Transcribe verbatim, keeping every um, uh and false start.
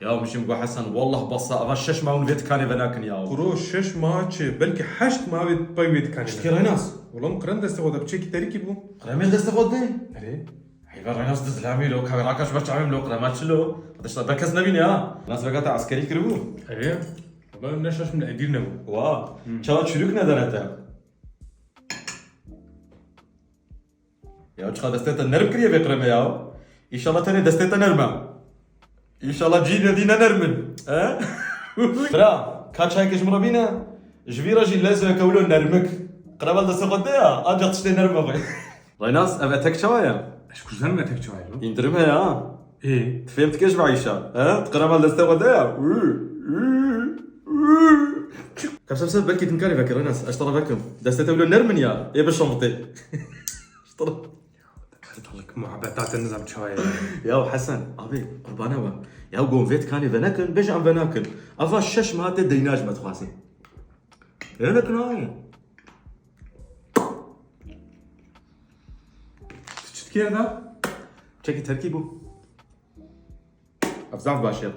Ya min jî min got Hesen, wallah bes e, eva şeş ma hûn vê dikanê venakin ya. Kuro şeş ma çi, belkî heşt ma vê pey wê dikanê. Çi dikî Reynas? Wala min qirem destê xwe de, piçekî terikî bû. Qiremê destê xwe de? Erê. Heyva Reynas, di zilamî lo, ka rakaş ber çavê min lo, qirema çi lo? Hadi işte ber kes nebîne ha. Nas vegata eskerî kiribû? Erê. Wala ne şaş min Edîr nebû. Wa. Hı. Çawa çirûk nedane te? Ya çiqa destê te nerm kiriye vê qiremê ya. Înşallah tenê destê te nerm e. Înşallah cînê dî ne nerm in. He? Bira, ka çayekê ji min re bîne. Ji vî re jî lezeke wilo nermik. Qirema li destê xwe de ya, ancak tiştê nerm e vay. Reynas, ev etek çawa ye? Ez ji ku zanim etek çawa ye lo? Îndirim heye ha. Ê. Tu fêm dikê ji vî îşa? He? Tu qirema li destê xwe de ya. Û, û, û. Kepse, kepse, belkî tu nikarî vekî Reynas. Ez ji te re vekim. Destê te wilo nerm in ya. Ê bişomtê. Ji te re. Muhabbeta te nizam çawa ye. Ya Hesen, abi, qurbana we. Ya gon vê dikanê venekin, bêje em venakin. Eva şeş ma tê deyna ji me dixwazin. Venekin abi. Tu çi dikî da? Çekî terkî bû. Ev zaf baş e.